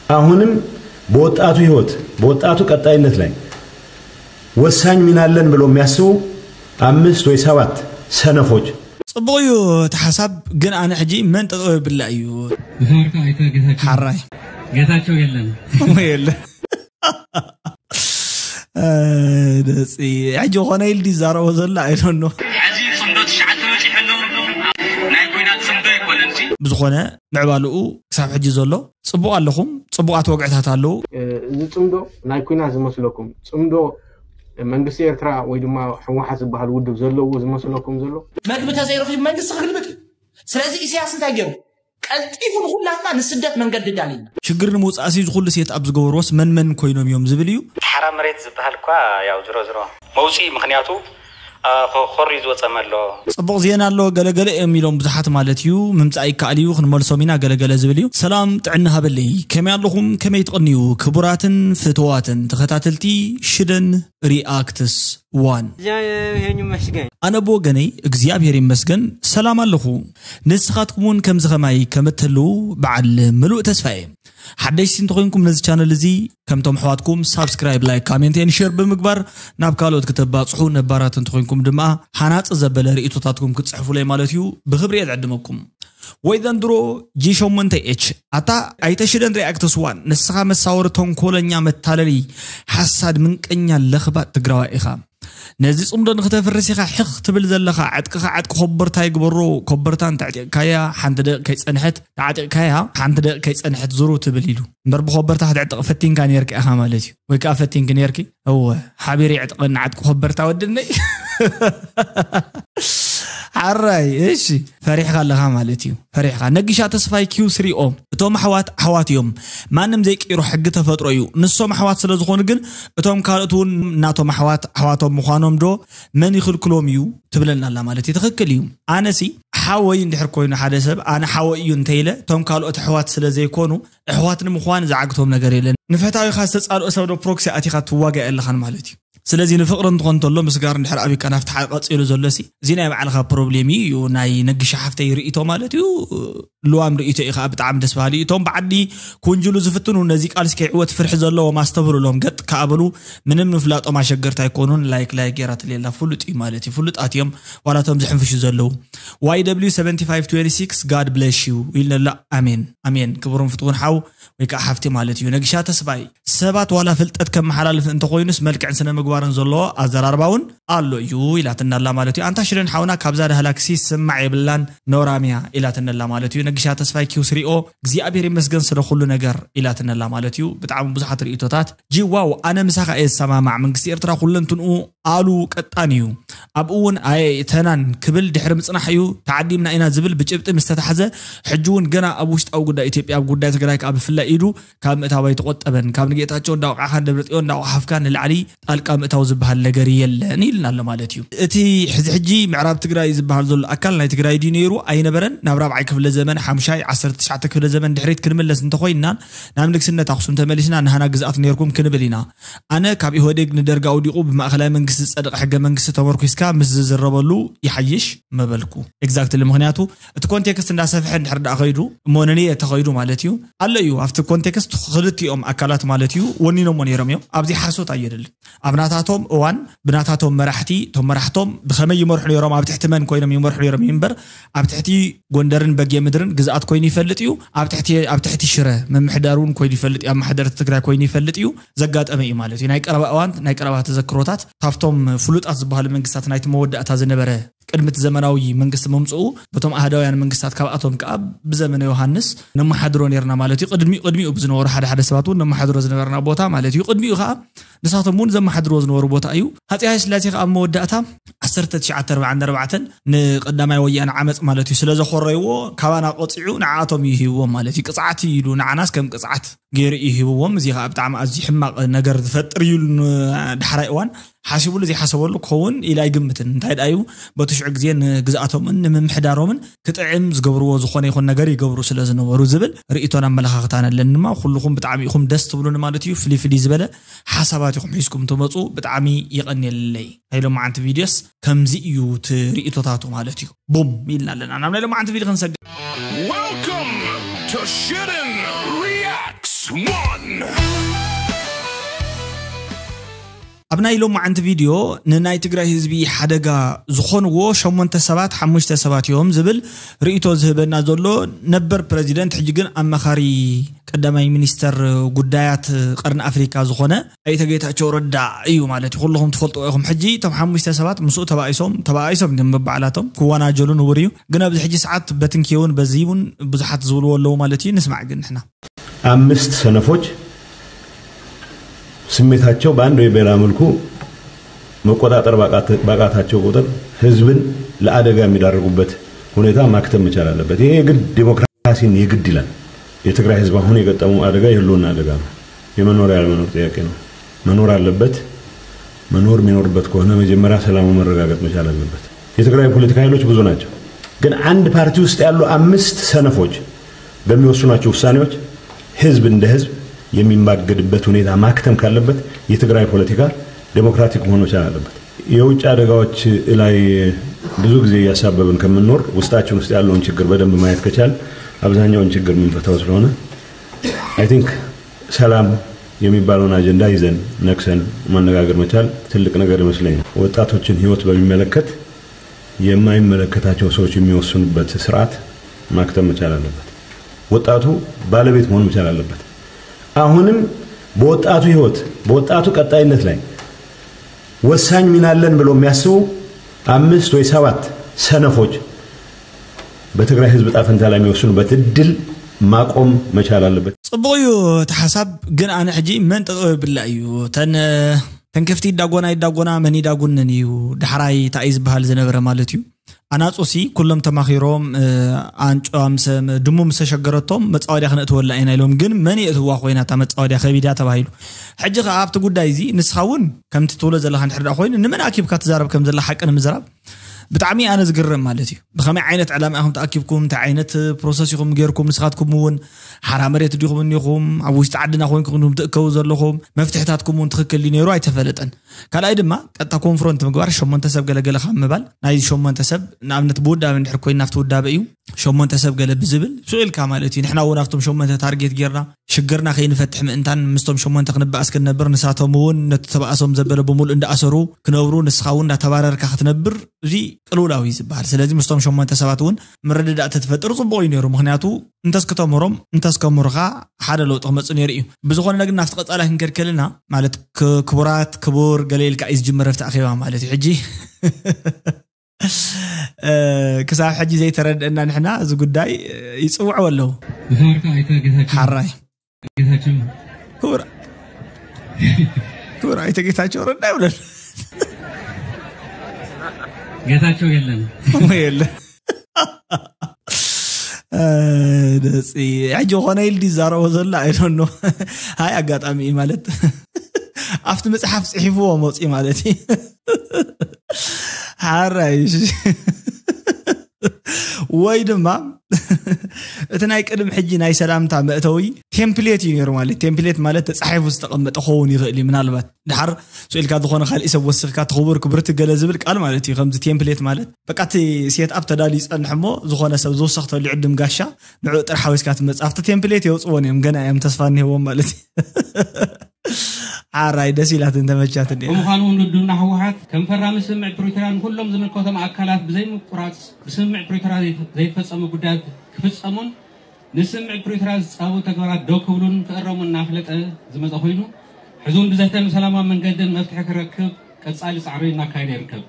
አሁንም በወጣቱ ህይወት በወጣቱ ቀጣይነት ላይ ወሳኝ ሚና አለን ብለው የሚያስቡ አምስት ወይ ሰባት ሰነፎች ጽቡቕ እዩ እቲ ሓሳብ፣ ግን ኣነ ሕጂ መን ጠጠው የብላ እዩ። ዝኸበርካ ኣይተ ጌታቸው ሓራይ ጌታቸው የለን የለ ደፂ ሕጂ ኾነ ኢል ድዛረቦ ዘላ ኣይዶኖ። ሕዚ ጽምዶ ትሽዓተ በፂሑ ኣሎ። ናይ ኲናት ጽምዶ ኣይኮነን እዚ። ብዝኾነ ምዕባልኡ ክሳብ ሕጂ ዘሎ ጽቡቕ ኣለኹም፣ ጽቡቓት ወግዕታት ኣለዉ። እዚ ጽምዶ ናይ ኲናት ዝመስለኩም ጽምዶ መንግስቲ ኤርትራ ወይ ድማ ህወሓት ዝበሃል ውድብ ዘለዎ ዝመስለኩም ዘሎ? መግቢ ተዘይረኺቡ መንግስቲ ክግልብጥ እዩ። ስለዚ ኢሳያስ እንታይ ገይሩ? ቀልጢፉ ንኹላትና ንስደት መንገዲ ዳሊና። ሽግር ንምውፃእ ሲ ዝኹሉ ሴት ኣብ ዝገበርዎስ መን መን ኮይኖም እዮም ዝብል እዩ። ሓራ መሬት ዝበሃል እኳ ያው ዝሮ ዝሮ መውፅኢ ምክንያቱ አ፣ ኮ- ኮሪ ዝወፀ መሎ ፅቡቕ ዜና ኣሎ ገለገለ እዮም ኢሎም ብዙሓት ማለት እዩ። ምምፃእ ይከኣል እዩ፣ ክንመልሶም ኢና ገለገለ ዝብል እዩ። ሰላም ጥዕና ሃበለይ፣ ከመይ ኣለኹም? ከመይ ትቕንዩ? ክቡራትን ፍትዋትን ተኸታተልቲ ሽደን ሪኣክትስ ዋን እግዚአብሔር ይመስገን። ኣነ ብወገነይ እግዚኣብሔር ይመስገን ሰላም ኣለኹ። ንስኻትኩም እውን ከምዚ ኸማይ ከም እትህልዉ በዓል ምሉእ ተስፋ እየ። ሓደሽቲ እንተኾይንኩም ነዚ ቻነል እዚ ከምቶም ኣሕዋትኩም ሳብስክራይብ፣ ላይክ፣ ካሜንት ን ሼር ብምግባር ናብ ካልኦት ክተባፅሑ፣ ነባራት እንተኾይንኩም ድማ ሃናፂ ዘበለ ርእይቶታትኩም ክትፅሕፉለይ ማለት እዩ። ብክብሪ እየ ዝዕድመኩም። ወይ ዘንድሮ ጂ ሸሞንተ ኤች ኣታ ኣይተሽደን ሪኣክተስ ዋን ንስኻ መሳወሪ ተንኮለኛ መታለሊ ሓሳድ ምንቀኛ ለኽባጥ ትግራዋይ ኢኻ። ነዚ ጽምዶ ንክተፍርስ ኢኻ ሕኽ ትብል ዘለኻ። ዕጥቅኻ ዕጥቂ ኮበርታ ይግበሮ። ኮበርታ እንተዕጢቕካያ ሓንቲ ደቂ ከይጸንሐት ተዓጢቕካያ ሓንቲ ደቂ ከይጸንሐት ዙሩ ትብል ኢሉ እምበር ብኮበርታ ክትዕጥቕ ፈቲንካ ነርካ ኢኻ ማለት እዩ። ወይ ከዓ ፈቲንክ ነርኪ። እወ ሓቢር ይዕጥቐና ዕጥቂ ኮበርታ ወድነይ ሓራይ እሺ ፈሪሕካ ኣለኻ ማለት እዩ። ፈሪሕካ ነጊሻ ተስፋይ ኪው ስሪኦ እቶም ኣሕዋት ኣሕዋት እዮም። ማንም ዘይቀይሮ ሕጊ ተፈጥሮ እዩ። ንሶም ኣሕዋት ስለ ዝኾኑ ግን እቶም ካልኦት እውን እናቶም ኣሕዋት ኣሕዋቶም ምዃኖም ዶ መን ይኽልክሎም እዩ ትብለና ኣላ ማለት እዩ። ትኽክል እዩ። ኣነሲ ሓወይ እንድሕር ኮይኑ ሓደ ሰብ ኣነ ሓወይ እዩ እንተይለ እቶም ካልኦት ኣሕዋት ስለ ዘይኮኑ ኣሕዋት ንምዃን ዝዓግቶም ነገር የለን። ንፈታዊኻ ዝተፃልኦ ሰብ ዶ ፕሮክሲ ኣቲኻ ትዋጋ ኣለኻን ማለት እዩ። ስለዚ ንፍቕሪ እንትኾን እንተሎ ምስጋር እንድሕር ኣቢካ ናብቲ ሓደ ቀፂሉ ዘሎ ሲ እዚ ናይ ባዕልኻ ፕሮብሌም እዩ። ናይ ነግሻ ሓፍተይ ርእቶ ማለት እዩ። ልዋም ርእቶ እዩ ከዓ ብጣዕሚ ደስ በሃሊ እዩ። እቶም ብዓዲ ክውንጅሉ ዝፍትኑ ነዚ ቃልሲ ከይዕወት ፍርሒ ዘለዎም ኣስተብህሉሎም ገጥ ከኣበሉ ምንም ምፍላጦም ኣሸገርቲ ኣይኮኑን። ላይክ ላይክ ጌራ ትሌላ ፍሉጥ እዩ ማለት እዩ። ፍሉጣት እዮም ዋላ እቶም ዝሕንፍሹ ዘለዉ። ዋይ ደብሊው ሰቨንቲ ፋይቭ ትዌንቲ ሲክስ God bless you ኢልነላ። ኣሜን ኣሜን። ክቡርን ፍትውን ሓው ወይ ከዓ ሓፍቲ ማለት እዩ። ነግሻ ተስፋይ ሰባት ዋላ ፍልጠት ከመሓላልፍ እንተኾይኑስ መልክዕን ስነ ምግባርን ዘለዎ ኣዘራርባ እውን ኣሎ እዩ ኢላትናላ ማለት እዩ። ኣንታ ሽደን ሓውና ካብዛ ዳህላክሲ ስማዕ የብላን ኖራምያ ኢላትነላ ማለት እዩ። ነግሻ ተስፋይ ኪው ስሪኦ እግዚኣብሔር ይመስገን ስለ ኩሉ ነገር ኢላትነላ ማለት እዩ። ብጣዕሚ ብዙሓት ርእቶታት ጂ ዋው ኣነ ምሳኻ እየ ዝሰማማዕ። መንግስቲ ኤርትራ ኩለንትንኡ ኣሉ ቀጣን እዩ። ኣብኡ እውን ኣየ ተናን ክብል ድሕሪ ምፅናሕ እዩ። ተዓዲምና ኢና ዝብል ብጭብጢ ምስ ተታሕዘ ሕጂ እውን ገና ኣብ ውሽጣዊ ጉዳይ ኢትዮጵያ ኣብ ጉዳይ ትግራይ ከዓ ብፍላይ ኢዱ ካብ ምእታው ኣይተቆጠበን። ካብ ንጌታቸው እንዳወቃዕካ ንደብረፅዮን እንዳወሓፍካ ንላዕሊ ጣልቃ ምእታው ዝበሃል ነገር የለን ኢልና ኣሎ ማለት እዩ። እቲ ሕዚ ሕጂ ምዕራብ ትግራይ ዝበሃል ዘሎ ኣካል ናይ ትግራይ ድዩ ነይሩ ኣይነበረን? ናብ ራብዓይ ክፍለ ዘመን ሓምሻይ ዓሰርተ ትሽዓተ ክፍለ ዘመን ድሕሪት ክንምለስ እንተኮይንና ናብ ንግስነት ኣክሱም ተመሊስና ንሃና ግዝኣት ነይርኩም ክንብል ኢና። ኣነ ካብ ኢህወዴግ ንደርግ ኣውዲቑ ብማእኸላይ መንግስቲ ዝፀደቐ ሕገ መንግስቲ ተመርኩስካ ምስ ዝዝረበሉ ይሓይሽ መበልኩ። ኤግዛክትሊ ምክንያቱ እቲ ኮንቴክስት እንዳሰፍሐ እንድሕር ዳኣ ከይዱ እሞ ነንየ ተኸይዱ ማለት እዩ ኣሎ እዩ። ኣብቲ ኮንቴክስት ክልቲኦም ኣካላት ማለት እዩ ወኒኖሞ ነይሮም እዮም። ኣብዚ ሓሶት ኣየድልን። ኣብ ናታቶም እዋን ብናታቶም መራሕቲ እቶም መራሕቶም ብኸመይ ይመርሑ ነይሮም ኣብ ትሕቲ መን ኮይኖም ይመርሑ ነይሮም እዩ እምበር ኣብ ትሕቲ ጎንደርን በጌ ምድርን ግዝኣት ኮይኑ ይፈልጥ እዩ። ኣብ ትሕቲ ኣብ ትሕቲ ሽረ ምምሕዳር እውን ኮይኑ ይፈልጥ እዩ። ኣብ ማሕደርቲ ትግራይ ኮይኑ ይፈልጥ እዩ። ዘጋጠመ እዩ ማለት እዩ። ናይ ቀረባ እዋን ናይ ቀረባ ተዘክሮታት ካብቶም ፍሉጣት ዝበሃሉ መንግስታት ናይቲ መወዳእታ ዝነበረ ቅድሚ እቲ ዘመናዊ መንግስቲ ምምፅኡ በቶም ኣህዳውያን መንግስታት ካብኣቶም ከዓ ብዘመነ ዮሃንስ ነመሓድሮ ነርና ማለት እዩ። ቅድሚኡ ቅድሚኡ ብዝነበሩ ሓደ ሓደ ሰባት እውን ነመሓድሮ ዝነበርና ቦታ ማለት እዩ። ቅድሚኡ ከዓ ንሳቶም እውን ዘመሓድርዎ ዝነበሩ ቦታ እዩ። ሃፀይ ሃይለስላሴ ከዓ ኣብ መወዳእታ ዓሰርተ ትሽዓተ ኣርባዓን ኣርባዕተን ንቀዳማይ ወያነ ዓመፅ ማለት እዩ ስለ ዘኮረይዎ ካባና ቆፂዑ ንዓኣቶም እዩ ሂብዎም ማለት እዩ። ቅፅዓት እዩ ኢሉ ንዓናስ ከም ቅፅዓት ገይሩ እዩ ሂብዎም። እዚ ከዓ ብጣዕሚ ኣዝዩ ሕማቕ ነገር ዝፈጥር እዩ። ንዳሕራይ እዋን ሓሲቡሉ ዘይሓሰበሉ ክኸውን ኢለ ኣይግምትን። እንታይ ደኣ እዩ በቲ ሽዑ ግዜ ንግዝኣቶምን ንምምሕዳሮምን ክጥዕም ዝገብርዎ ዝኾነ ይኹን ነገር ይገብሩ ስለ ዝነበሩ ዝብል ርእይቶን ኣመለኻኽታን ኣለኒ ድማ ኩልኹም ብጣዕሚ ኢኹም ደስ ትብሉኒ ማለት እዩ። ፍልይ ፍልይ ዝበለ ሓሳባት ኢኹም ሒዝኩም ትመፁ ብጣዕሚ የቐንየለይ። ናይ ሎማዓንቲ ቪድዮስ ከምዚ እዩ እቲ ርእይቶታቱ ማለት እዩ። ቡም ኢልና ኣለና ናብ ናይ ሎማዓንቲ ቪድዮ ክንሰግር። Welcome to Shootin' Reacts. ኣብ ናይ ሎማዓንቲ ቪድዮ ንናይ ትግራይ ህዝቢ ሓደጋ ዝኾንዎ ሸሞንተ ሰባት ሓሙሽተ ሰባት እዮም ዝብል ርእይቶ ዝህበና ዘሎ ነበር ፕረዚደንት፣ ሕጂ ግን ኣማኻሪ ቀዳማይ ሚኒስተር ጉዳያት ቀርኒ ኣፍሪካ ዝኾነ ኣይተ ጌታቸው ረዳ እዩ ማለት እዩ። ኩልኹም ትፈልጥዎ ኢኹም። ሕጂ እቶም ሓሙሽተ ሰባት ምስኡ ተባኢሶም ተባኢሶም እዮም በባዕላቶም ክወናጀሉ ንቡር እዩ። ግን ኣብዚ ሕጂ ሰዓት በትንኪ እውን በዚ እውን ብዙሓት ዝብልዎ ኣለዉ ማለት እዩ። ንስማዕ ግን ንሕና አምስት ሰነፎች ስሜታቸው በአንድ ወይ በሌላ መልኩ መቆጣጠር ባቃታቸው ቁጥር ህዝብን ለአደጋ የሚዳርጉበት ሁኔታ ማክተም መቻል አለበት። ይሄ የግድ ዴሞክራሲን የግድ ይላል። የትግራይ ህዝብ አሁን የገጠመው አደጋ የህልውና አደጋ ነው። የመኖር ያለመኖር ጥያቄ ነው። መኖር አለበት። መኖር የሚኖርበት ከሆነ መጀመሪያ ሰላሙ መረጋገጥ መቻል አለበት። የትግራይ ፖለቲካ ኃይሎች ብዙ ናቸው። ግን አንድ ፓርቲ ውስጥ ያሉ አምስት ሰነፎች በሚወስኗቸው ውሳኔዎች ህዝብ እንደ ህዝብ የሚማገድበት ሁኔታ ማክተም ካለበት የትግራይ ፖለቲካ ዴሞክራቲክ መሆን መቻል አለበት። የውጭ አደጋዎች ላይ ብዙ ጊዜ እያሳበብን ከምንኖር ውስጣችን ውስጥ ያለውን ችግር በደንብ ማየት ከቻል አብዛኛውን ችግር የምንፈታው ስለሆነ I think ሰላም የሚባለውን አጀንዳ ይዘን ነክሰን ማነጋገር መቻል ትልቅ ነገር ይመስለኛል። ወጣቶችን ህይወት በሚመለከት የማይመለከታቸው ሰዎች የሚወስኑበት ስርዓት ማክተም መቻል አለበት። ወጣቱ ባለቤት መሆን መቻል አለበት። አሁንም በወጣቱ ህይወት በወጣቱ ቀጣይነት ላይ ወሳኝ ሚና አለን ብሎ የሚያስቡ አምስት ወይ ሰባት ሰነፎች በትግራይ ህዝብ ዕጣ ፈንታ ላይ የሚወስኑበት እድል ማቆም መቻል አለበት። ጽቡቕ እዩ እቲ ሓሳብ። ግን ኣነ ሕጂ መን ጠጠው የብላ እዩ? ተን ተንከፍቲ ይዳጎና ይዳጎና መን ይዳጉነን እዩ? ዳሕራይ እንታይ እዩ ዝበሃል ዝነበረ ማለት እዩ? ኣናጹሲ ኩሎም ተማኺሮም ኣንጫዋ ምስ ድሙ ምስ ተሸገረቶም መጻወድያ ክነእትወላ ኢና ኢሎም። ግን መን የእትዋ ኮይና እታ መጻወድያ ከቢዳ ተባሂሉ። ሕጂ ከኣ ኣብቲ ጉዳይ እዚ ንስኻ እውን ከምቲ ትብሎ ዘለኻ እንድሕር ደኣ ኮይኑ ንመን ኣኪብካ ትዛረብ ከም ዘላ ሓቂ ንምዝራብ ብጣዕሚ ኣነ ዝግርም ማለት እዩ። ብኸመይ ዓይነት ዕላማ ኢኹም ተኣኪብኩም፣ እንታይ ዓይነት ፕሮሰስ ኢኹም ጌርኩም፣ ንስኻትኩም እውን ሓራ መሬት ዲኹም እኒኹም፣ ኣብ ውሽጢ ዓድና ኮይንኩም ትእከቡ ዘለኹም፣ መፍትሕታትኩም እውን ትኽክል ድዩ ነይሩ ኣይተፈለጠን። ካልኣይ ድማ ቀጥታ ኮንፍሮንት ምግባር፣ ሸሞንተ ሰብ ገለገለ ካብ ምባል ናይዚ ሸሞንተ ሰብ ንኣብነት ብውዳበ እንድሕር ኮይና ኣብቲ ውዳበ እዩ ሸሞንተ ሰብ ገለ ብዝብል ስቕ ኢልካ ማለት እዩ። ንሕና እውን ኣብቶም ሸሞንተ ታርጌት ጌርና ሽግርና ከይንፈትሕ ምእንታን ምስቶም ሸሞንተ ክንበኣስ ክንነብር ንሳቶም እውን ነቲ ተባእሶም ዘበለ ብምሉእ እንዳኣሰሩ ክነብሩ ንስኻ እውን እንዳተባረርካ ክትነብር እዚ ቅልውላው እዩ ዝበሃል። ስለዚ ምስቶም ሸሞንተ ሰባት እውን ምርድዳእ ተትፈጥር ጽቡቕ እዩ ነይሩ። ምክንያቱ እንተስ ክተምህሮም እንተስ ከምህሩኻ ሓደ ለውጢ ክመጽእ ነይሩ እዩ። ብዝኾነ ግን ናብቲ ቀጻላይ ክንከድ ከለና ማለት ክቡራት ክቡር ገለ ኢልካ እዩ ዝጅመር ኣብቲ ኣኼባ ማለት እዩ። ሕጂ ክሳብ ሕጂ ዘይተረድአና ንሕና እዚ ጉዳይ ይፅውዕዎ ኣለዉ። ዝኸበርካ ኣይተ ጌታቸው ሓራይ ጌታቸው ክቡር ክቡር ኣይተ ጌታቸው ረዳ ይብለሉ። ጌታቸው የለን የለን ደፂ ሕጂ ኮነ ኢል ድዛረቦ ዘሎ ኣይዶኖ ሃይ ኣጋጣሚ እዩ ማለት ኣብቲ መፅሓፍ ፅሒፍዎ መፂ ማለት እዩ ሓራይ ወይ ድማ እቲ ናይ ቅድም ሕጂ ናይ ሰላምታ መእተዊ ቴምፕሌት እዩ ነይሩ ማለት ቴምፕሌት ማለት ተፃሒፉ ዝተቐመጠ ክኸውን ይኽእል እዩ ምናልባት ድሓር ስኢልካ ዝኾነ ካልእ ሰብ ወሲኽካ ትኽቡር ክብርቲ ገለ ዝብል ቃል ማለት እዩ ከምዚ ቴምፕሌት ማለት በቃ እቲ ሴት ኣፕ ተዳልዩ ይፀንሕ እሞ ዝኾነ ሰብ ዝወሰኽተሉ ዕድም ጋሻ ንዕኡ ጥራሕ ሓዊስካ ትመፅእ ኣብቲ ቴምፕሌት የውፅዎን እዮም ገና እዮም ተስፋ እኒህዎም ማለት እዩ ሓራይ ደስ ኢላትን ተመቻትን እያ ብምዃኑ እውን ውድብና ህወሓት ከም ፈራሚ ስምምዕ ፕሪቶርያ ንኩሎም ዝምልከቶም ኣካላት ብዘይምቁራፅ ብስምምዕ ፕሪቶርያ ዘይፈፀሙ ጉዳያት ክፍፀሙን ንስምምዕ ፕሪቶርያ ዝፃቡ ተግባራት ደው ክብሉን ክእረሙን እናፍለጠ ዝመፀ ኮይኑ ሕዚ እውን ብዘተን ሰላማዊ መንገድን መፍትሒ ክረክብ ቀፃሊ ፃዕሪ እናካየደ ይርከብ።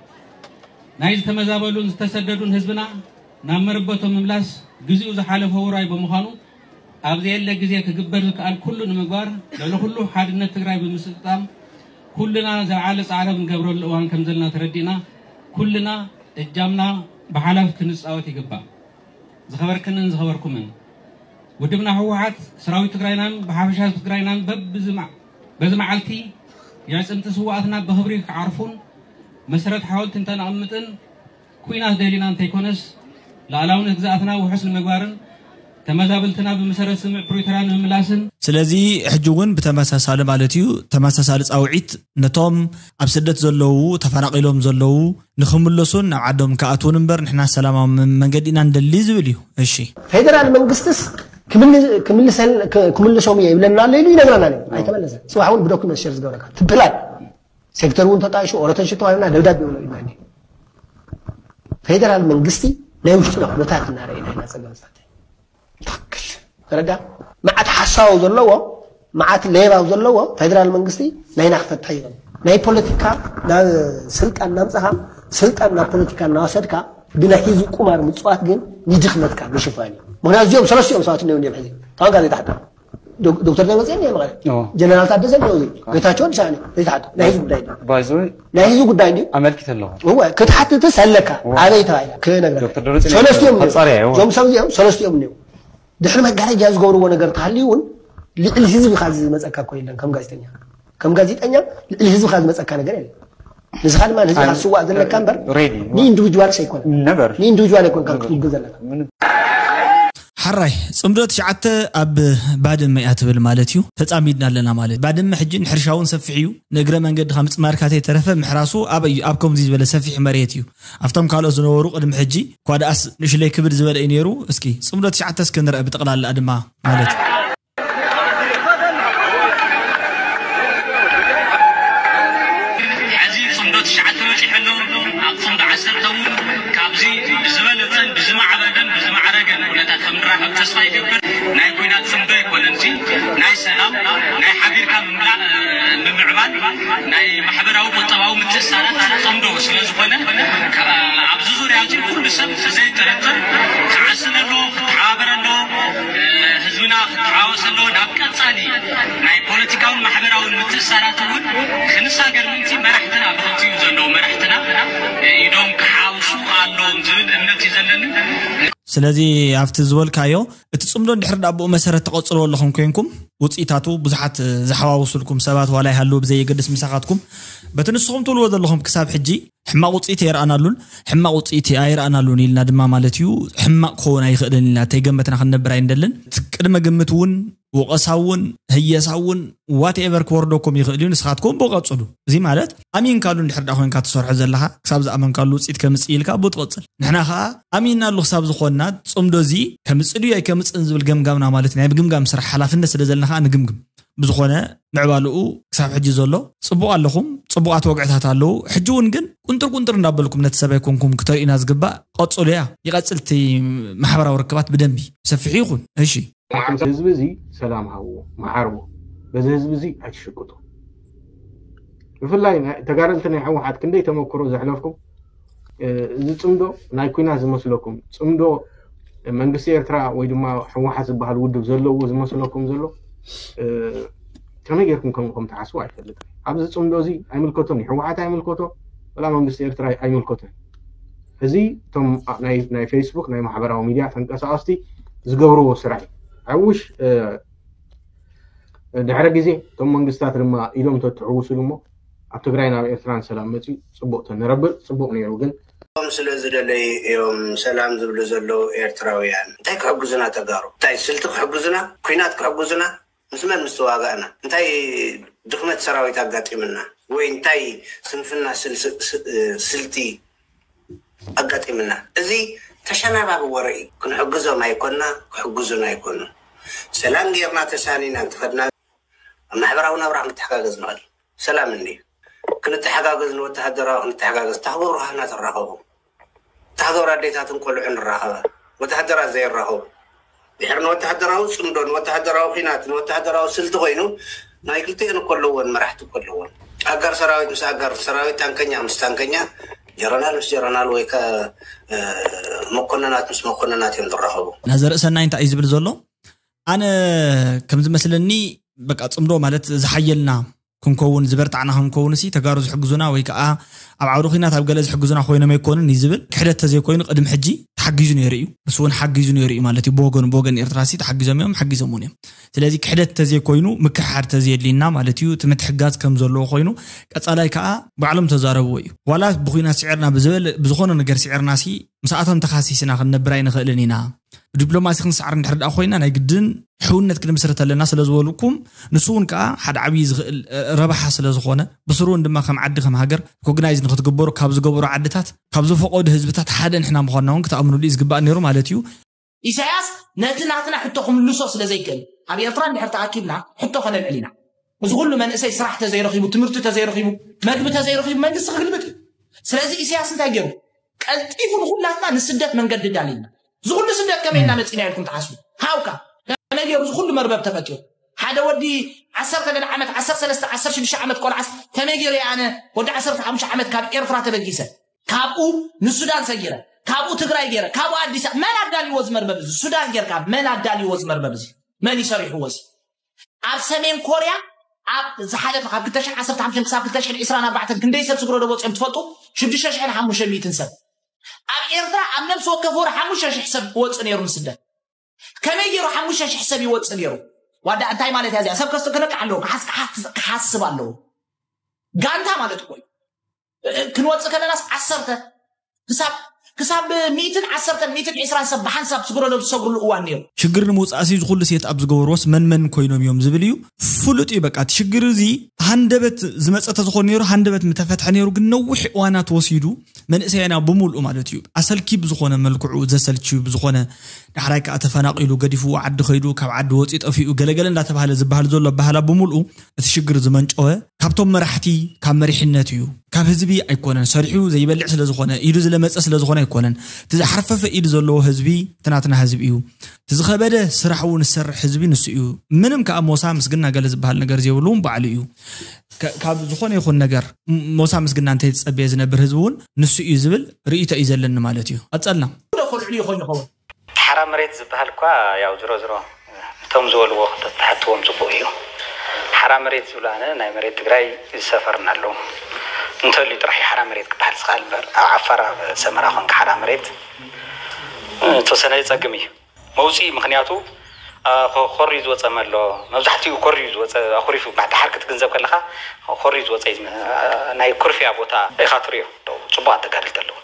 ናይ ዝተመዛበሉን ዝተሰደዱን ህዝብና ናብ መረበቶም ምምላስ ግዚኡ ዝሓለፈ ውራይ ብምዃኑ ኣብ ዘየለ ግዜ ክግበር ዝከኣል ኩሉ ንምግባር ልዕሊ ኩሉ ሓድነት ትግራይ ብምስጥጣም ኩልና ዝለዓለ ፃዕሪ ኣብ ንገብረሉ እዋን ከምዘለና ተረዲእና ኩልና እጃምና ብሓላፍ ክንፃወት ይግባእ። ዝኸበርክንን ዝኸበርኩምን ውድብና ህወሓት ሰራዊት ትግራይናን ብሓፈሻ ህዝቢ ትግራይናን በዚ መዓልቲ የዕፅምቲ ስውኣትና ብኽብሪ ክዓርፉን መሰረት ሓወልቲ እንተነቕምጥን ኲናት ደሊና እንተይኮነስ ሉኣላውነት ግዝኣትና ውሑስ ንምግባርን ተመዛበልትና ብመሰረት ስምምዕ ፕሪቶርያ ንምምላስን ስለዚ ሕጂ እውን ብተመሳሳሊ ማለት እዩ ተመሳሳሊ ፃውዒት ነቶም ኣብ ስደት ዘለዉ ተፈናቒሎም ዘለዉ ንኽምለሱን ናብ ዓዶም ክኣትዉን እምበር ንሕና ሰላማዊ መንገዲ ኢና ንደሊ ዝብል እዩ። እሺ። ፌደራል መንግስትስ ክምልሰ ክምልሶም እየ ይብለና ኣሎ ኢሉ ይነግረና ኣሎ። ኣይተመለሰ። ጽባሕ እውን ብዶኩመንት ሸር ዝገብረካ ትብላል። ሴክተር እውን ተጣይሹ ኦረተን ሽቶ ሃይና ደብዳቤ ይብሎ ይማኒ ፌደራል መንግስቲ ናይ ውሽጥና ኩነታት እናረኣና ኢና ጸገም ዝፈትሕ። ተረዳ? መዓት ሓሳው ዘለዎ፣ መዓት ሌባው ዘለዎ ፌደራል መንግስቲ ናይና ክፈትሕ እዩ። ናይ ፖለቲካ ናብ ስልጣን እናምጻኻ፣ ስልጣን ናብ ፖለቲካ እናወሰድካ ብናይ ህዝቢ ቁማር ምጽዋት ግን ንድኽነትካ ምሽፋን እዩ። ምክንያቱ እዚኦም ሰለስተ እዮም ሰባት እንዲኦም ሕዚ ታንካ ዘይተሓታ ዶክተር ደብረፅዮን እኒኦ ማለት ጀነራል ታደሰ እኒኦ፣ ጌታቸው ኣዲስ ኣበባ እኒኦ ዘይተሓታ ናይ ህዝቢ ጉዳይ እዩ። ናይ ህዝቢ ጉዳይ እንዲ ኣመልኪት ኣለኹ። እወ ክትሓትትስ ኣለካ ኣበይ ተባሂላ ክነግረካ። ሰለስቲኦም እዞም ሰብ እዚኦም ሰለስቲኦም እኒኦ ድሕሪ መጋረጃ ዝገብርዎ ነገር ተሃልዩ እውን ልዕሊ ህዝቢ ካብ ዝመፀካ እኮ የለን። ከም ጋዜጠኛ ከም ጋዜጠኛ ልዕሊ ህዝቢ ካብ ዝመፀካ ነገር የለን። ንስኻ ድማ ንህዝቢ ካብ ዝስዋእ ዘለካ እምበር ንኢንዲቪጁዋልስ ኣይኮነ ንኢንዲቪጁዋል ኣይኮንካ ክትውግን ዘለካ። ሓራይ ፅምዶ ትሽዓተ ኣብ ባድመ እያ ትብል ማለት እዩ። ተፃሚድና ኣለና ማለት ባድመ ሕጂ ንሕርሻ እውን ሰፊሕ እዩ። ንእግረ መንገድኻ ምፅማድካ ተይተረፈ ምሕራሱ ኣበይ እዩ? ኣብ ከምዚ ዝበለ ሰፊሕ መሬት እዩ። ኣብቶም ካልኦት ዝነበሩ ቅድሚ ሕጂ እኳ ደኣስ ንእሽለይ ክብድ ዝበለ እዩ ነይሩ። እስኪ ፅምዶ ትሽዓተ እስኪ ንርአ ብጠቕላላ ድማ ማለት እዩ። ሕዚ ፅምዶ ትሽዓተ በፂሑ ኣሎ። ኣብ ፅምዶ ዓሰርተ እውን ካብዚ ብዝበለፀን ብዝማዕበለን ብዝማዕረገን ኩነታት ከም ንራኸብ ተስፋ ይገብር። ናይ ኲናት ፅምዶ ኣይኮነን እዚ ናይ ሰላም ናይ ሓቢርካ ምምላእ ምምዕባል ናይ ማሕበራዊ ቁጠባዊ ምትእስሳራት ፅምዶ ስለ ዝኾነ ኣብዚ ዙርያ እዚ ኩሉ ሰብ ብዘይጥርጥር ክዓስል ኣለዎ፣ ክተሓባበር ኣለዎ፣ ህዝብና ክተሓዋወስ ኣለዎ። ናብ ቀፃሊ ናይ ፖለቲካውን ማሕበራውን ምትእስሳራት እውን ክንሳገር ምእንቲ መራሕትና ብኽልቲኡ ዘለዉ መራሕትና ኢዶም ክሓውሱ ኣለዎም ዝብል እምነት እዩ ዘለኒ። ስለዚ ኣብቲ ዝበልካዮ እቲ ፅምዶ እንድሕር ዳኣ ብኡ መሰረት ትቐፅልዎ ኣለኹም ኮይንኩም ውፅኢታቱ ብዙሓት ዝሓዋውሱልኩም ሰባት ዋላ ይሃልዉ ብዘየገድስ ምሳኻትኩም በቲ ንስኹም ትብልዎ ዘለኹም ክሳብ ሕጂ ሕማቕ ውፅኢት ኣይረኣናሉን። ሕማቕ ውፅኢት ኣይረኣናሉን ኢልና ድማ ማለት እዩ ሕማቕ ክኸውን ኣይኽእልን ኢልና ተይገመትና ክንነብር ኣይንደልን። እቲ ቅድመ ግምት እውን ወቐሳ እውን ህየሳ እውን ዋትኤቨር ክወርደኩም ይኽእል እዩ። ንስኻትኩም ብኡ ቀፅሉ። እዚ ማለት ኣሚንካሉ እንድሕር ዳ ኮይንካ ትሰርሖ ዘለኻ ክሳብ ዝኣመንካሉ ውፅኢት ከምፅእ ኢልካ ብኡ ትቕፅል። ንሕና ከዓ ኣሚንናሉ ክሳብ ዝኾንና ፅምዶ እዚ ከምፅእ ድዩ ኣይከምፅእን ዝብል ገምጋምና ማለት ናይ ምግምጋም ስራሕ ሓላፍነት ስለ ዘለና ከዓ ንግምግም። ብዝኾነ ምዕባልኡ ክሳብ ሕጂ ዘሎ ፅቡቕ ኣለኹም፣ ፅቡቓት ወግዕታት ኣለዉ። ሕጂ እውን ግን ቁንጥር ቁንጥር እንዳበልኩም ነቲ ሰብ ኣይኮንኩም ክተርእዩና ዝግባእ። ቀፅሉ እያ ይቐፅል እቲ ማሕበራዊ ርክባት ብደንቢ ሰፊሑ ይኹን። እሺ። ህዝቢ እዚ ሰላም ሃብዎ፣ መሓርዎ። በዚ ህዝቢ እዚ ኣይትሽቅጡ። ብፍላይ ተጋደልቲ ናይ ህወሓት ክንደይ ተመክሮ ዘሕለፍኩም እዚ ፅምዶ ናይ ኩናት ዝመስለኩም ፅምዶ መንግስቲ ኤርትራ ወይ ድማ ህወሓት ዝበሃል ውድብ ዘለዎ ዝመስለኩም ዘሎ ከመይ ጌርኩም ከምኡ ከም ትሓስቡ ኣይፈልጥን። ኣብዚ ፅምዶ እዚ ኣይምልከቶን እዩ። ህወሓት ኣይምልከቶ ወላ መንግስቲ ኤርትራ ኣይምልከቶን። እዚ እቶም ናይ ፌስቡክ ናይ ማሕበራዊ ሚድያ ተንቀሳቐስቲ ዝገብርዎ ስራሕ እዩ። ሓውሽ ድሕሪ ግዜ እቶም መንግስታት ድማ ኢዶም ተትሕውስሉ እሞ ኣብ ትግራይ ናብ ኤርትራን ሰላም መፅዩ ፅቡቅ ተንረብር ፅቡቅ ነይሩ ግን እቶም ስለ ዝደለዩ እዮም ሰላም ዝብሉ ዘለዉ ኤርትራውያን እንታይ ክሕግዙና ተጋሩ እንታይ ስልቲ ክሕግዙና ኩናት ክሕግዙና ምስ መን ምስ ተዋጋእና እንታይ ድኽመት ሰራዊት ኣጋጢምና ወይ እንታይ ስንፍና ስልቲ ኣጋጢምና። እዚ ተሸናባቢ ወረ እዩ። ክንሕግዞም ኣይኮና ክሕግዙና ኣይኮኑ። ሰላም ጌርና ተሳኒና እንተኸድና ኣብ ማሕበራዊ ናብራ ክንተሓጋገዝ ንኽእል። ሰላም እንዲ ክንተሓጋገዝ ንወተሃደራዊ ክንተሓጋገዝ ታክገብሩ ካህናት ንራኸቡ። ታክገብሩ ኣዴታትን ቆልዑ ንራኸባ። ወተሃደራት ዘይራኸቡ ድሕሪ ንወተሃደራዊ ፅምዶ ንወተሃደራዊ ኲናት ንወተሃደራዊ ስልቲ ኮይኑ ናይ ክልቲኤን እኮ ኣለወን መራሕቲ እኮ ኣለወን ኣጋር ሰራዊት ምስ ኣጋር ሰራዊት ታንከኛ ምስ ታንከኛ ጀረናል ምስ ጀረናል ወይ ከ መኮንናት ምስ መኮንናት እዮም ዝራኸቡ። ናዘርእሰናይ እንታይ እዩ ዝብል ዘሎ? ኣነ ከም ዝመስለኒ በቃ ፅምዶ ማለት ዝሓየልና ክንከውን ዝበርታዕና ክንከውን ሲ ተጋሩ ዝሕግዙና ወይ ከዓ ኣብ ዓውዲ ኩናት ኣብ ገለ ዝሕግዙና ኮይኖም ኣይኮኑን እዩ ዝብል ክሕደት ተዘይኮይኑ ቅድሚ ሕጂ ተሓጊዙ ነይሩ እዩ። ንሱ እውን ሓጊዙ ነይሩ እዩ ማለት እዩ። ብወገኑ ብወገን ኤርትራ ሲ ተሓጊዞም እዮም ሓጊዞም እውን እዮም። ስለዚ ክሕደት ተዘይኮይኑ ምክሕሓድ ተዘየድልየና ማለት እዩ። እቲ ምትሕጋዝ ከም ዘለዎ ኮይኑ ቀፃላይ ከዓ ባዕሎም ተዛረብዎ እዩ። ዋላ ብኩናት ስዒርና ብዝበለ ብዝኾነ ነገር ስዒርና ሲ ምስኣቶም ተኻሲስና ክንነብር ኣይንኽእልን ኢና። ብዲፕሎማሲ ክንሰዓር እንድሕር ደኣ ኮይና ናይ ግድን ሕውነት ክንምስርት ኣለና ስለ ዝበሉኩም ንሱ እውን ከዓ ሓደ ዓብዪ ዝኽእል ረብሓ ስለ ዝኾነ ብስሩ እውን ድማ ከም ዓዲ ከም ሃገር ሪኮግናይዝ ንክትግበሩ ካብ ዝገበሩ ዓድታት ካብ ዝፈቀዱ ህዝብታት ሓደ ንሕና ምዃንና እውን ክትኣምኑሉ እዩ ዝግባእ ነይሩ ማለት እዩ። ኢሳያስ ነቲ ናትና ሕቶ ክምልሶ ስለ ዘይክእል፣ ኣብ ኤርትራ እንድሕር ተኣኪብና ሕቶ ከነልዕል ኢና። እዚ ኩሉ መንእሰይ ስራሕ ተዘይረኺቡ፣ ትምህርቲ ተዘይረኺቡ፣ መግቢ ተዘይረኺቡ መንግስቲ ክግልብጥ እዩ። ስለዚ ኢሳያስ እንታይ ገይሩ? ቀልጢፉ ንኹላትና ንስደት መንገዲ ዳልዩና። እዚ ኩሉ ስደት ከመይ ኢልና መፂና ኢልኩም ትሓስቡ? ሃውካ ከመይ ገይሩ እዚ ኩሉ መርበብ ተፈጢሩ? ሓደ ወዲ ዓሰርተ ገለ ዓመት፣ ዓሰርተ ሰለስተ፣ ዓሰርተ ሽዱሽተ ዓመት ቆልዓስ ከመይ ገይሩ ኣነ ወዲ ዓሰርተ ሓሙሽተ ዓመት ካብ ኤርትራ ተበጊሰ፣ ካብኡ ንሱዳን ሰጊረ፣ ካብኡ ትግራይ ገይረ፣ ካብኡ ኣዲስ ኣበባ፣ መን ኣዳልዎ እዚ መርበብ እዚ? ሱዳን ጌርካ መን ኣዳልዎ እዚ መርበብ እዚ? መን ይሰሪሕዎ እዚ? ኣብ ሰሜን ኮርያ ኣብ ዝሓለፈ ካብ ክልተ ሽሕን ዓሰርተ ሓሙሽተን ክሳብ ክልተ ሽሕን ዕስራን ኣርባዕተን ክንደይ ሰብ ስግረ ዶብ ወፂኦም ትፈልጡ? ሽዱሽተ ሽሕን ሓሙሽተ ሚእትን ሰብ። ኣብ ኤርትራ ኣብ ነብሲ ወከፍ ወር ሓሙሽተ ሽሕ ሰብ ክወፅእ ነይሩ ንስደት። ከመይ ገይሩ ሓሙሽተ ሽሕ ሰብ ይወፅእ ነይሩ? ዋዳ እንታይ ማለት እያ እዚኣ? ሰብ ከስተክለካ ኣለዎ፣ ክሓስ- ክሓስ- ክሓስብ ኣለዎ። ጋንታ ማለት እኮ እዩ። እ- ክንወፅእ ከለናስ ዓሰርተ ክሳብ ክሳብ ሚእትን ዓሰርተን ሚእትን ዕስራን ሰብ ብሓንሳብ ስግረ ዶብ ዝሰግሩሉ እዋን ነይሩ። ሽግር ንምውፃእ ሲ ዝኩሉ ሴት ኣብ ዝገበርዎስ መን መን ኮይኖም እዮም ዝብል እዩ። ፍሉጥ እዩ። በቃ እቲ ሽግር እዚ ሃንደበት ዝመፀ ተዝኾን ነይሩ፣ ሃንደበት ምተፈትሐ ነይሩ። ግን ነዊሕ እዋናት ወሲዱ መንእሰያና ብምልኡ ማለት እዩ ኣሰልኪ ብዝኾነ መልክዑ ዘሰልችዩ ብዝኾነ ዳሕራይ ከዓ ተፈናቒሉ ገዲፍዎ ዓዲ ኸይዱ ካብ ዓዲ ወፂኡ ጠፊኡ ገለገለ እንዳተባሃለ ዝበሃል ዘሎ ኣበሃህላ ብምልኡ እቲ ሽግር ዝመንጨወ ካብቶም መራሕቲ ካብ መሪሕነት እዩ። ካብ ህዝቢ ኣይኮነን። ሰሪሑ ዘይበልዕ ስለ ዝኾነ፣ ኢዱ ዝለመፀ ስለ ዝኾነ ኣይኮነን። እቲ ዝሓርፈፈ ኢድ ዘለዎ ህዝቢ እቲ ናትና ህዝቢ እዩ። እቲ ዝኸበደ ስራሕ እውን ዝሰርሕ ህዝቢ ንሱ እዩ። ምንም ከዓ ሞሳ ምስግና ገለ ዝበሃል ነገር ዘይብሉ እውን ባዕሉ እዩ። ከ- ካብ ዝኾነ ይኹን ነገር ም- ሞሳ ምስግና እንተይተፀበየ ዝነብር ህዝቢ እውን ንሱ እዩ ዝብል ርእይቶ እዩ ዘለኒ ማለት እዩ። ቀፀልና። ዶ ኮልዕሉ ይኾን ይኸውን? ሓራ መሬት ዝበሃል እኳ ያው ዝሮ ዝሮ እቶም ዝበልዎ ክትሓትዎም ጽቡቕ እዩ። ሓራ መሬት ዝብሉ ኣነ ናይ መሬት ትግራይ ዝሰፈርና ኣለዉ እንተልዩ ጥራሕ እዩ ሓራ መሬት ክበሃል ዝኽኣል እምበር ኣብ ዓፋር ኣብ ሰመራ ኮንካ ሓራ መሬት እ፣ ተወሰነ ጸግም እዩ መውፅኢ። ምክንያቱ እ፣ ኮ- ኮርዩ ዝወፀ መሎ መብዛሕትኡ ኮርዩ ዝወፀ ኣኩሪፉ ባሕቲ ሓር ክትግንዘብ ከለካ ኮርዩ ዝወፀ እዩ ዝመ- እ፣ ናይ ኩርፍያ ቦታ ኢኻ ትሪኦ። ጽቡቅ ኣተጋደልቲ ኣለዉ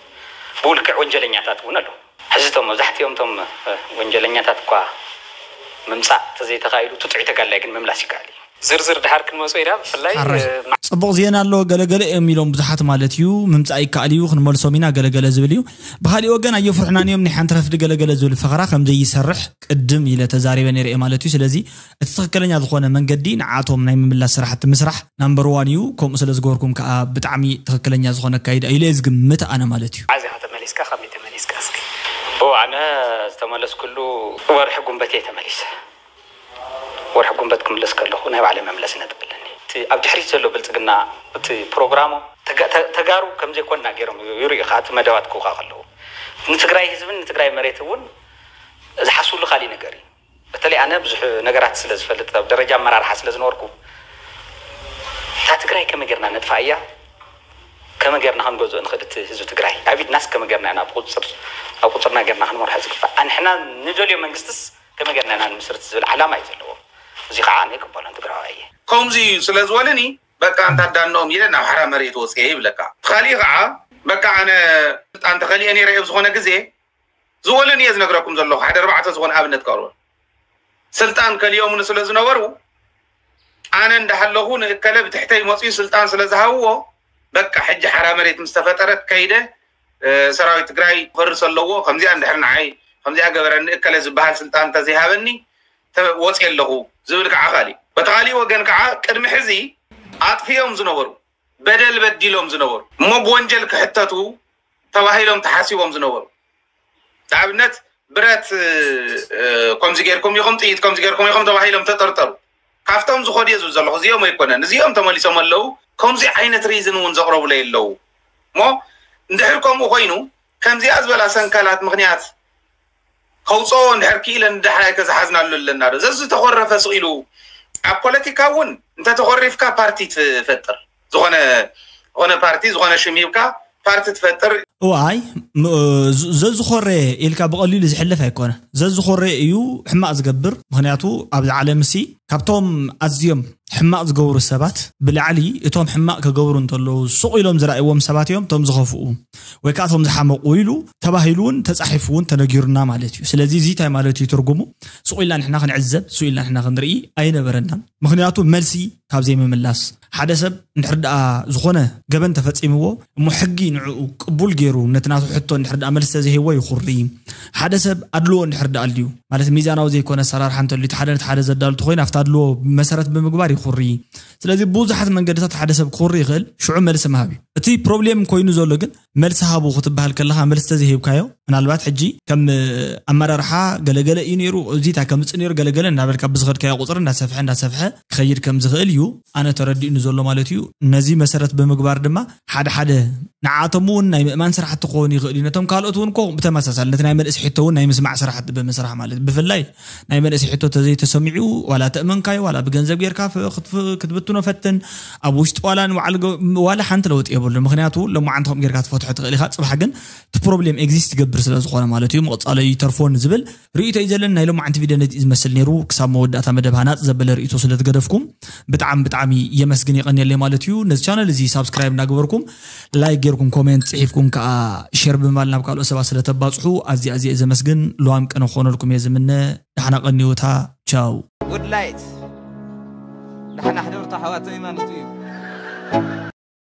ብኡ ልክዕ ወንጀለኛታት እውን ኣለዉ። ሕዚ እቶም መብዛሕትኦም እቶም ወንጀለኛታት እኳ ምምፃእ ተዘይተኻኢሉ ትጥዑይ ተጋድላይ ግን ምምላስ ይከኣል እዩ። ዝርዝር ድሓር ክንመፁ ኢና ብፍላይ ሓራይ። እ፣ ጽቡቕ ዜና ኣሎ ገለገለ እዮም ኢሎም ብዙሓት ማለት እዩ። ምምፃእ ይከኣል እዩ ክንመልሶም ኢና ገለገለ ዝብል እዩ። ብኻሊእ ወገን ኣየፍርሑናን እዮም ናይ ሓንቲ ረፍዲ ገለገለ ዝብል ፈኸራ ከም ዘይሰርሕ ቅድም ኢለ ተዛሪበ ነይረ እየ ማለት እዩ። ስለዚ እቲ ትኽክለኛ ዝኾነ መንገዲ ንዓቶም ናይ ምምላስ ስራሕቲ ምስራሕ ናምበር ዋን እዩ። ከምኡ ስለ ዝገበርኩም ከዓ ብጣዕሚ ትኽክለኛ ዝኾነ ኣካይዳ ኢለ እየ ዝግምት ኣነ ማለት እዩ። ዓዚ ከተመሊስካ ከመይ ተመሊስካ እስኪ? ኦ ኣነ ዝተመለስኩሉ ወርሒ ጉንበት እየ ተመሊሰ። ወርሒ ጉንበት ክምለስ ከለኹ ናይ ባዕለይ መምለሲ ነጥቢ ኣለኒ። እቲ ኣብ ድሕሪት ዘሎ ብልፅግና እቲ ፕሮግራሙ ተጋ- ተ- ተጋሩ ከም ዘይኮንና ገይሮም ይርእዩ ከዓ እቲ መደባት ክውካ ከለዉ ንትግራይ ህዝብን ንትግራይ መሬት እውን ዝሓስብሉ ካሊእ ነገር እዩ። በተለይ ኣነ ብዙሕ ነገራት ስለ ዝፈልጥ ኣብ ደረጃ ኣመራርሓ ስለ ዝነበርኩ እታ ትግራይ ከመይ ጌርና ነጥፋ እያ ከመይ ጌርና ክንገዝኦ ንኽእል እቲ ህዝቢ ትግራይ ኣብ ኢድናስ ከመይ ጌርና ኢና ኣብ ቁፅር ኣብ ቁፅርና ጌርና ክንመርሖ ዝግባእ ኣንሕና ንደልዮ መንግስትስ ከመይ ጌርና ኢና ንምስርት ዝብል ዓላማ እዩ ዘለዎ። እዚ ከዓ ኣነ ይቅበሎን ትግራዋይ እየ። ከምዚ ስለ ዝበሉኒ በቃ እንታ ዳንኦም ኢለ ናብ ሓራ መሬት ወፅየ ይብለካ። እቲ ካሊእ ከዓ በቃ ኣነ ስልጣን ተኸሊኤ ነይረ እየ ኣብ ዝኾነ ግዜ ዝበሉኒ እየ ዝነግረኩም ዘለኹ ሓደ ኣርባዕተ ዝኾነ ኣብነት ከቕርበ ስልጣን ከሊኦምኒ ስለ ዝነበሩ ኣነ እንዳሃለኹ ንእከለ ብትሕተይ መፅኡ ስልጣን ስለ ዝሃብዎ በቃ ሕጂ ሓራ መሬት ምስ ተፈጠረት ከይደ ሰራዊት ትግራይ ክፈርስ ኣለዎ ከምዚኣ እንድሕር ንዓይ ከምዚኣ ገበረኒ እከለ ዝበሃል ስልጣን እንተዘይሃበኒ ወፅየ ኣለኹ ዝብል ከዓ ካሊእ በቲ ካሊእ ወገን ከዓ ቅድሚ ሕዚ ኣጥፊኦም ዝነበሩ በደል በዲሎም ዝነበሩ እሞ ብወንጀል ክሕተቱ ተባሂሎም ተሓሲቦም ዝነበሩ ንኣብነት ብረት ከምዚ ጌርኩም ኢኹም ጥይት ከምዚ ጌርኩም ኢኹም ተባሂሎም ተጠርጠሩ ካብቶም ዝኸዱ እየ ዝብል ዘለኹ እዚኦም ኣይኮነን እዚኦም ተመሊሶም ኣለዉ ከምዚ ዓይነት ሪዝን እውን ዘቕረቡለይ ኣለዉ እሞ እንድሕር ከምኡ ኮይኑ ከምዚኣ ዝበላ ሰንካላት ምኽንያት ከውፅኦ እንድሕር ክኢለ ንዳሕራይ ከዝሓዝናሉ ኣለና ዶ ዘዝተኾረፈ ስቕ ኢሉ ኣብ ፖለቲካ እውን እንተተኾሪፍካ ፓርቲ ትፈጥር ዝኾነ ዝኾነ ፓርቲ ዝኾነ ሽም ሂብካ ፓርቲ ትፈጥር እዋይ ዘዝኾረ ኢልካ ብቐሊሉ ዝሕለፍ ኣይኮነ ዘዝኾረ እዩ ሕማቕ ዝገብር ምክንያቱ ኣብዚ ዓለም ሲ ካብቶም ኣዝዮም ሕማቕ ዝገብሩ ሰባት ብላዕሊ እቶም ሕማቕ ክገብሩ እንተለዉ ሱቕ ኢሎም ዝረኣይዎም ሰባት እዮም እቶም ዝኸፍኡ ወይ ከዓ እቶም ዝሓመቑ ኢሉ ተባሂሉ እውን ተፃሒፉ እውን ተነጊሩና ማለት እዩ። ስለዚ እዚ እንታይ ማለት እዩ ትርጉሙ? ሱቕ ኢልና ንሕና ክንዕዘብ፣ ሱቕ ኢልና ንሕና ክንርኢ ኣይነበረናን። ምክንያቱ መልሲ ካብ ዘይምምላስ ሓደ ሰብ እንድሕር ደኣ ዝኾነ ገበን ተፈፂምዎ እሞ ሕጊ ንዕኡ ቅቡል ገይሩ ነቲ ናቱ ሕቶ እንድሕር ደኣ መልሲ ተዘይህቦ ይኹሪ። ሓደ ሰብ ኣድልዎ እንድሕር ደኣ ኣልዩ ማለት ሚዛናዊ ዘይኮነ ኣሰራርሓ እንተልዩ እቲ ሓደ ነቲ ሓደ ዘዳሉ ተኮይኑ ኣብቲ ኣድልዎ መሰረት ብምግባር ይኹሪ። ስለዚ ብዙሓት መንገድታት ሓደ ሰብ ክኹሪ ይኽእል፣ ሽዑ መልሲ ምሃብ እዩ። እቲ ፕሮብሌም ኮይኑ ዘሎ ግን መልሲ ሃቡ ክትበሃል ከለኻ መልሲ ተዘይሂብካዮ ምናልባት ሕጂ ከም ኣመራርሓ ገለገለ እዩ ነይሩ፣ እዚ እንታይ ከምፅእ ነይሩ ገለገለ እናበልካ ብዝኸድካዮ ቁፅሪ እንዳሰፍሐ እንዳሰፍሐ ክኸይድ ከም ዝኽእል እዩ ኣነ ተረዲኡኒ ዘሎ ማለት እዩ። ነዚ መሰረት ብምግባር ድማ ሓደ ሓደ ንዓቶም እውን ናይ ምእማን ስራሕቲ ክኸውን ይኽእል እዩ። ነቶም ካልኦት እውን ኮ ብተመሳሳሊ ነቲ ናይ መልእስ ሕቶ እውን ናይ ምስማዕ ስራሕቲ ብምስራሕ ማለት ብፍላይ ናይ መልእስ ሕቶ ተዘይተሰሚዑ ዋላ ተእመንካዮ ዋላ ብገንዘብ ጌርካ ክትብትኖ ፈትን ኣብ ውሽጢ ዋላ ንባዕል ዋላ ሓንቲ ለውጥ የብሉ። ምክንያቱ ለማዓንቲ ከም ጌርካ ትፈትሖ ትኽእል ኢኻ፣ ፅባሕ ግን እቲ ፕሮብሌም ኤግዚስት ይገብር ስለ ዝኾነ ማለት እዩ። ምቕፃሎ ይተርፎን ዝብል ርእይቶ እዩ ዘለና። ናይ ሎማዓንቲ ቪድዮ ነዚ ዝመስል ነይሩ። ክሳብ መወዳእታ መደብ ሃናፅ ዘበለ ርእይቶ ስለ ትገደፍኩም ብጣዕሚ ብጣዕሚ የመስግን የቐንየለይ ማለት እዩ። ነዚ ቻነል እዚ ሳብስክራይብ እናገበርኩም ላይክ ጌርኩም ኮሜንት ፅሒፍኩም ከዓ ሼር ብምባል ናብ ካልኦት ሰባት ስለ ተባፅሑ ኣዝየ ኣዝየ ዘመስግን። ለዋም ቅነ ክኾነልኩም እየ ዝምነ። ደሓና ቀንዩታ። ቻው። ውድ ላይት ደሓና ሕደሩ ተሓዋተይ ማለት እዩ።